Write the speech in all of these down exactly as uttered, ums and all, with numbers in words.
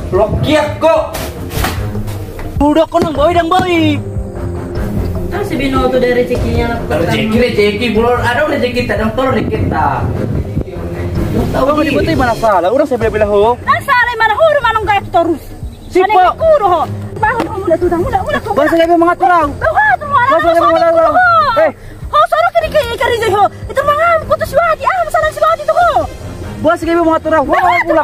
Lokiak kok. Udah kau nang boi, nang boi. Tahu si Binoto dari rezekinya. Rezeki, rezeki, belum ada rezeki, tak ada rezeki, tak. Tahu di betul mana salah? Orang saya bela-bela ho. Nah, salah mana ho, rumah nong gaya terus. Sipo. Ane kudo ho. Bangun ho, mula tuh, mula, mula, mula. Bahasa gabe mangatur au. Bahasa gabe mangatur au. Eh. Ho, sono kiri kiri kiri ho. Itu mangamu kutu si Wati, ah, masalah si Wati tuh ho. Bahasa gabe mangatur au. Mula, mula, mula,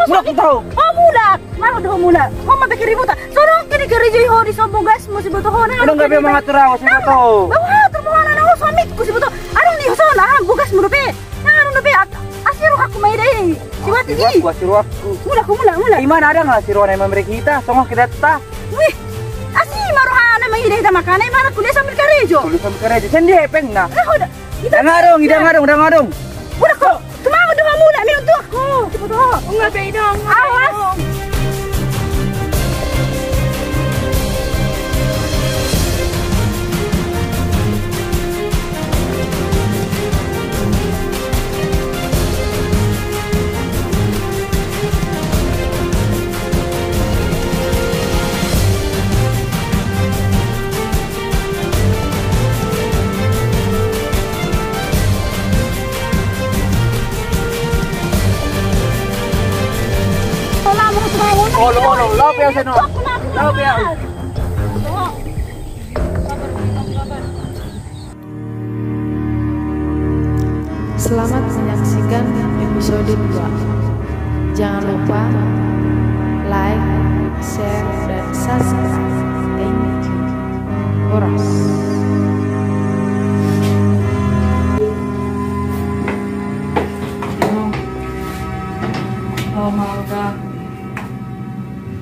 mula, mula. Ho, mula. Mau ho, mula. Ho, mau pikir ibu tak. Sono kiri kiri ho di sobo gas, mau si boto ho. Udah gabe mangatur au, si boto. Bahwa termohon anak ho, suamiku si boto. Aduh nih, sono, ah, bukas mulu pe. Nah, anu na pe, asi rohaku ma ida i. Si Wati i. Asi rohaku, asi rohaku. Mula, mula, mula. Imana ada nggak si rohana memang merek kita, songo kita ta. Wih, asi ma rohana ma ida i ta makana, imana kuliah sambil karejo. Kuliah sambil karejo, sen di hepeng na. Nah, udah. Ida ngadong, ida ngadong, ida ngadong. Udah kok, tumango doho mula, minum tuak. Oh, coba doho. Enggak be, ida, enggak be. Awas. Olo, olo, lape au seno. Lape au. Selamat menyaksikan episode dua. Jangan lupa like, share, dan subscribe. Thank you. Horas. Oh, maaf, Kak.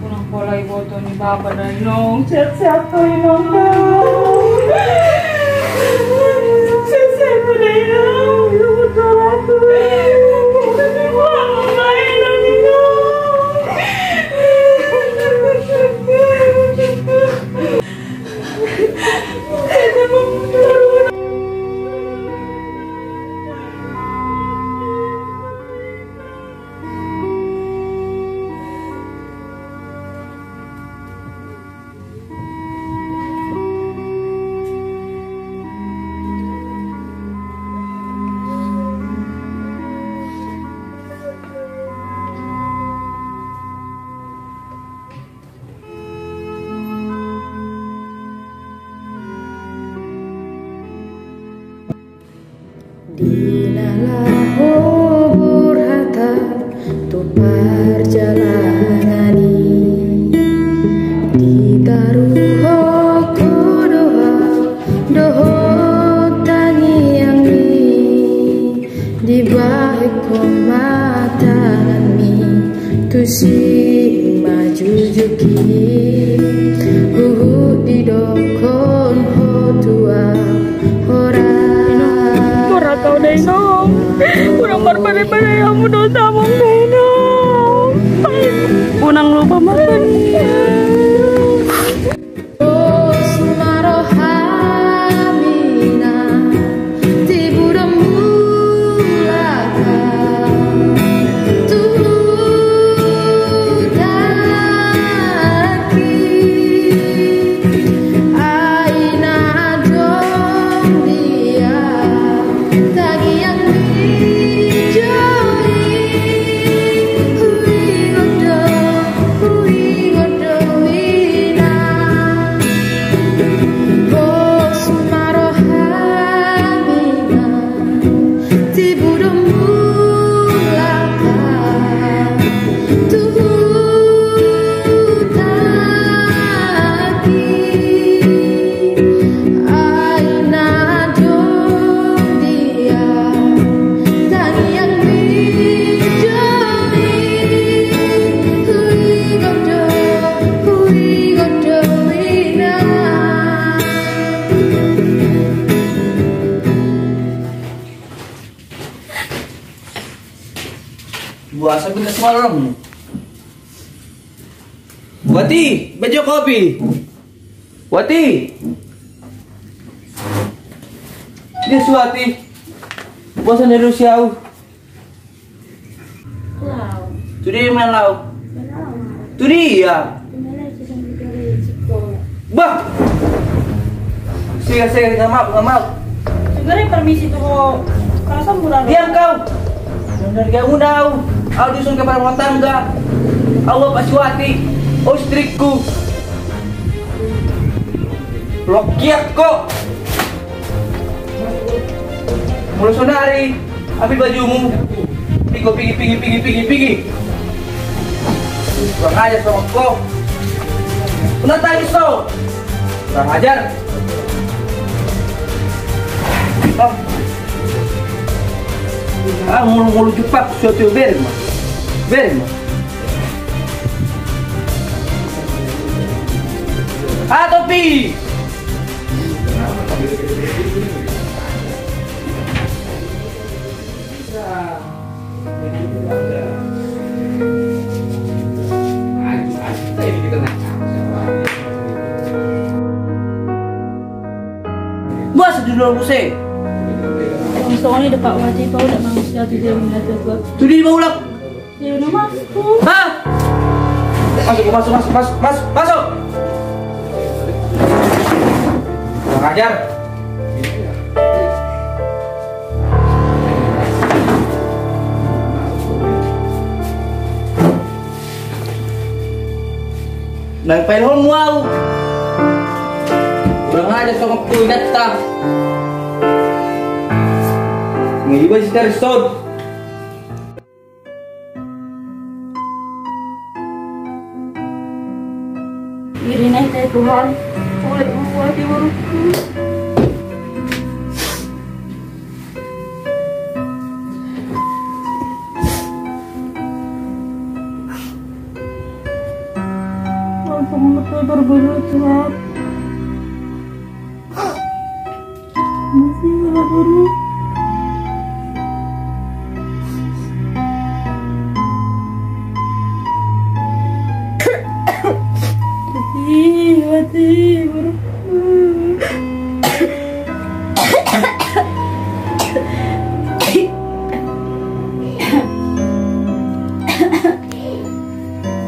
Unang pola iboto ni bapa da inong, sehat-sehat do inong da. Sehat-sehat do inong, iboto aku. Tapi buang ma inong, inong. Di na laho burhata tu parjalanan i, ditaruhon ho do au dohot tangiang i, dibahen ho ma tanganmi. Tusi ma jujuki, huhut didokhon ho tu au horas. Horas au da inong. Unang marbadai-badai hamu dosa muna inong. Unang lupa marbadai. Pos ma rohami na tibu do mulak au tu hutangki. Ai na adong di au tangiangmi jo i, huingot do, huingot do inang. Pos ma rohami na tibu do mulak au tu hutangki. Ai na adong di au tangiangmi jo i, huingot do, huingot do inang. Buasa pintas malam. Wati, baen jo kopi. Wati. Dia si Wati. Bosan dari usia au. Lau. Sudah main lau. Lau. Tu dia? Bah! Sega, sega, nggak mau, nggak mau. Sebenarnya permisi tu ho. Kalau sambura. Diam kau. Benar gak mau tahu. Au dusun kepala rumah tangga. Au bapak si Wati. Au istriku. Lokiak kau. Molo sonari, ambil bajumu. Pigi, pigi, pigi, pigi, pigi, pigi. Kurang ajar songon ho. Unang tangis ho. Kurang ajar. Ah. Ah, molo, molo jupak, suatu bere ma. Bere ma. Ah, topi. Buas di luar buse. Songon i do Pak Wati, Pak udah manusia tu dia melihat. Tu dia mau ulang. Hah? Masuk, masuk, masuk, masuk, masuk, masuk. Kurang ajar. Nang paelhonmu au. Kurang ajar songon ho inanta. Ngiba si Tarison. Iri na hita Tuhan. Oleh buat di urutku. Ampun, betul berbuat Tuhan. Masih malah buruk. Mati, mati, buruk.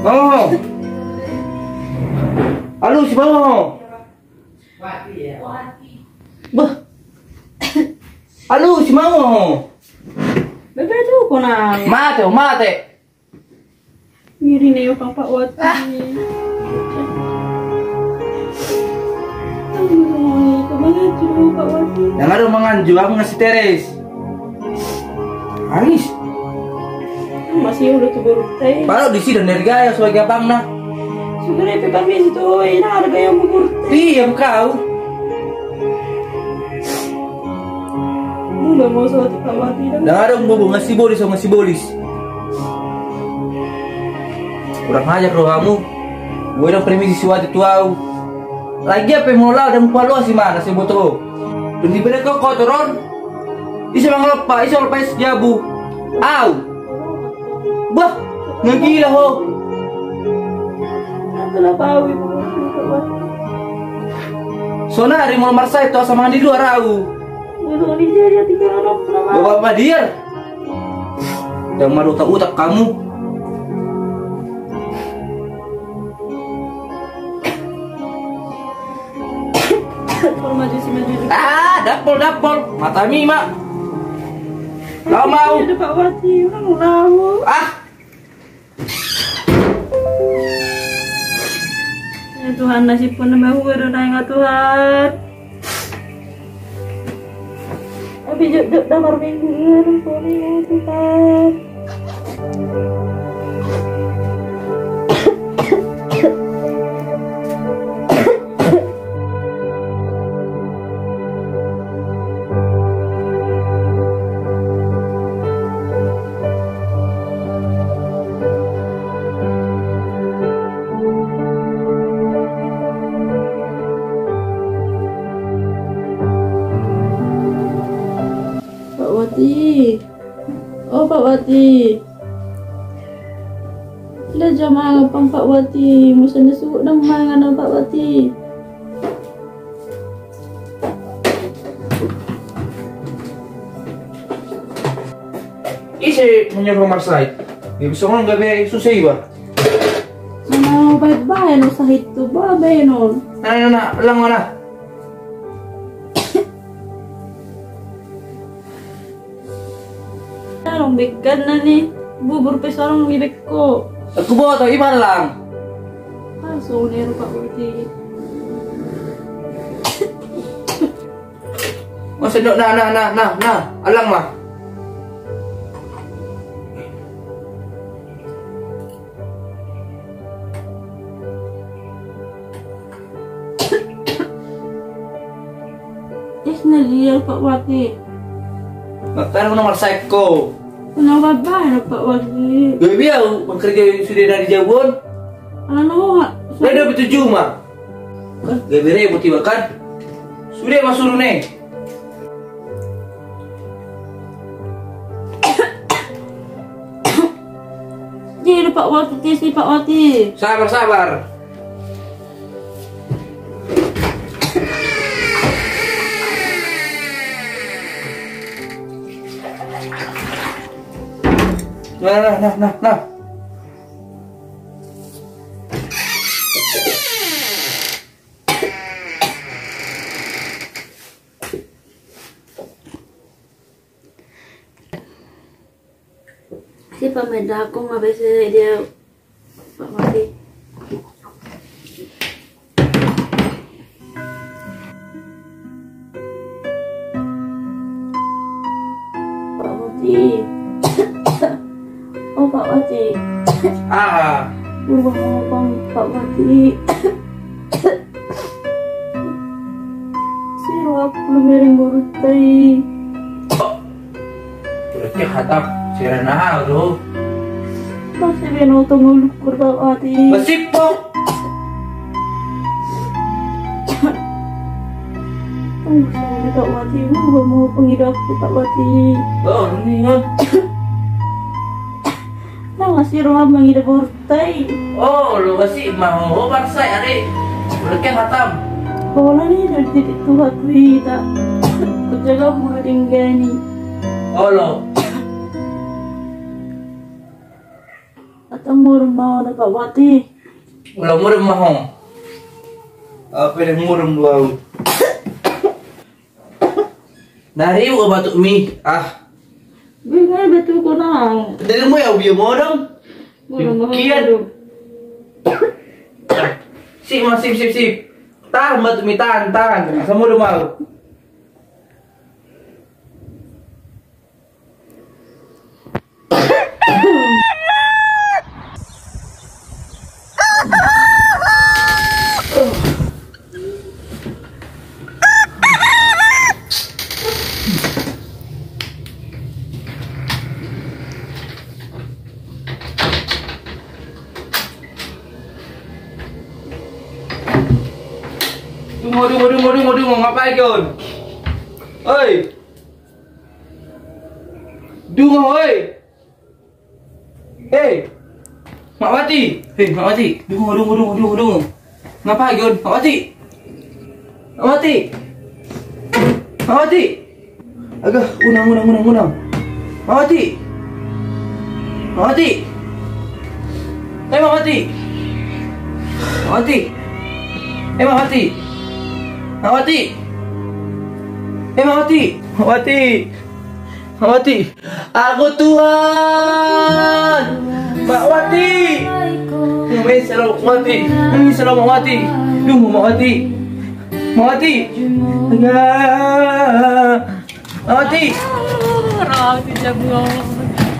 Oh. Alusi ma ho. Bah. Alusi ma ho. Bebe tu kona. Mate, mate. Ngiri na i Pak Wati. Ah. Nang adong manganju, Pak Wati. Nang adong manganju, abang na si Teres. Nangis. Masih udah tu baru teh. Padahal di sini dari gaya sebagai abang na. Sudah deh, permisi tu, ini ada gaya bubur. Diam kau. Udah mau suatu Pak Wati dah. Nang adong bubur, nggak si bolis, nggak si bolis. Kurang ajar rohamu. Gue dong permisi si Wati tu au. Lagi apa yang mau lau dan kualuasi mana si boto. Dan diberi kau kotoron. Ise mangaloppa, ise mangaloppa es jabu. Au. Bah, nggak gila ho. Sonari molo marsahit tu asa mangan di luar au. Bapak Madiar. Jangan malu utak-utak kamu. Dapol maju si maju. Ah, dapol, dapol. Mata mi ma. Lau mau. Ada Pak Wati, orang lau. Ah. Ya Tuhan, nasib pun nambah gua dona ya Tuhan. Tapi jok jok damar minggu ya Tuhan. Pak Wati. Oh, Pak Wati. Lah, jam mangan pang, Pak Wati. Masa na suhut dang mangan, Pak Wati. Ise menyuruh marsahit? Ya bisa ngomong gabe susah iba. Nang Baen-baen on, sahit tu baen on. Na, na, na, na, lang mana? Adong be kan na ni bubur pe so adong di beko. Aku bawa tau iman lang. Langsung ni rupa putih. Oh, sendok, na, na, na, na, na, alang ma. Is na liar Pak Wati. Nggak tahu nomor seko. Kenapa bayar Pak Wati? Gabe au, mangkerja sude na di jabu on. Anu, Pak. Sudah ada tujuh ma. Kan gabe ribut iba kan. Sude ma suru ne. Jadi Pak Wati, tisi Pak Wati. Sabar, sabar. Nah, nah, nah, nah, nah. Si pamedakung habis dia Pak Wati. Pak Wati. Oh, Pak Wati. Ah. Buruan mau Pak Wati. Siro aku mereng boru tai. Berarti hatap sirana do. Masih beno tunggu lukur Pak Wati. Masih po. Tunggu sama Pak Wati, gua mau pengidap Pak Wati. Oh, ini kan. Nah, masih rumah mengidap boru tai. Oh, lo masih mau barsai ari. Udah kan hatam. Bola ni dari titik tuha tu hita. Kujaga buah dengga ni. Olo. Atau murung mau dapat Wati. Olo murung mau. Apa yang murung bau? Nari uga batuk mi ah. Bingai batuk ko nang. Dari mu ya ubi modong. Kian. Sip mas sip sip sip. Tahan batuk mi tahan tahan. Asam udah mau. Dungo, dungo, dungo, dungo, dungo, ngapain kau? Oi. Dungo, oi. Hei. Mak Wati. Hei, Mak Wati. Dungo, dungo, dungo, dungo, dungo. Ngapain kau? Mak Wati. Mak Wati. Mak Wati. Aga, unang, unang, unang, unang. Mak Wati. Mak Wati. Eh, Mak Wati. Mak Wati. Eh, Mak Wati. Mak Wati. Eh, Mak Wati. Mak Wati. Mak Wati. Aku Tuhan. Mak Wati. Mak Wati, selamat Mak Wati. Mak Wati, selamat Mak Wati. Dungo Mak Wati. Mak Wati. Aga. Mak Wati. Ro au tu jabu.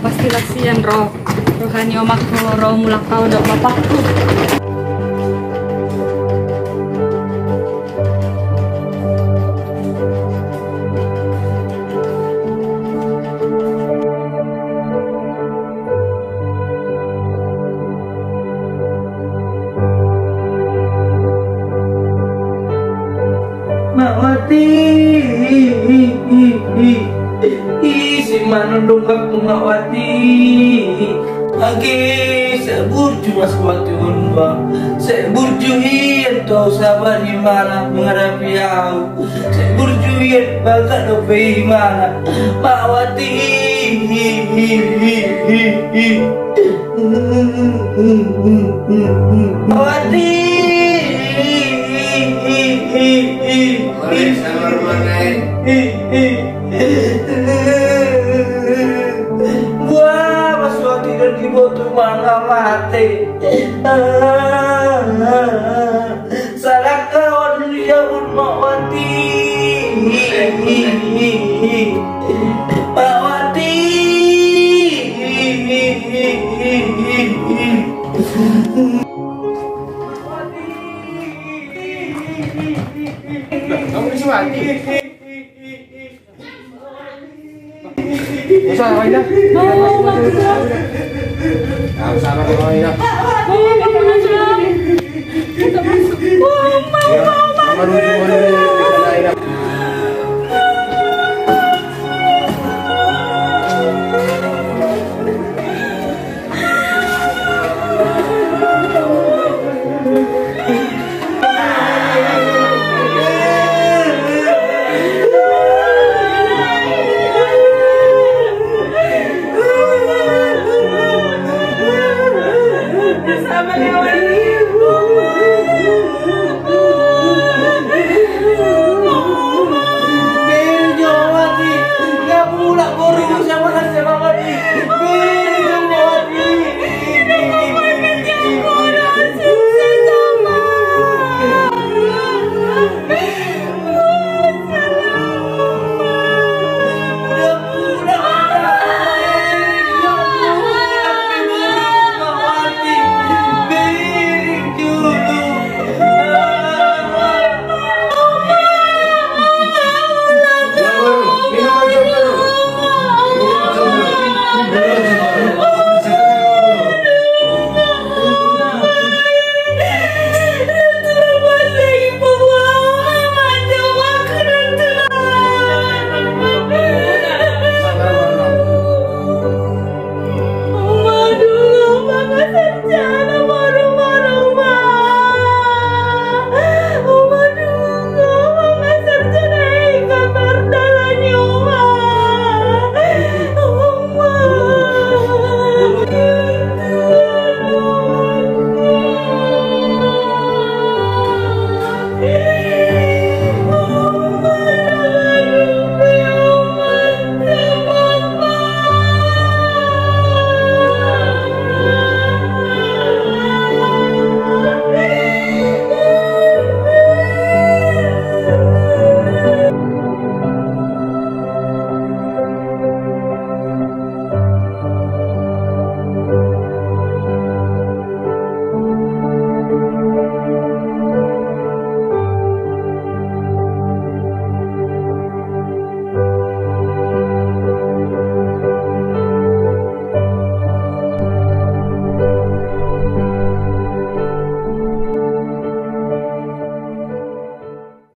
Pasti kasian ro. Roha ni omakku ro mulak au dohot bapakku. Mak Wati, isi ma annon dongakmu Mak Wati. Age sai burju ma si Wati on ba, sai burju hian tu au sabar imana menghadapi au. Sai burju hian bagas dope imana Mak Wati. Pawati. Ore, sabar ma, Nai. Buha, Pawati, diboto ma na mate. Sadangka on diabut Pawati. Pawati. Kamu di sini mati?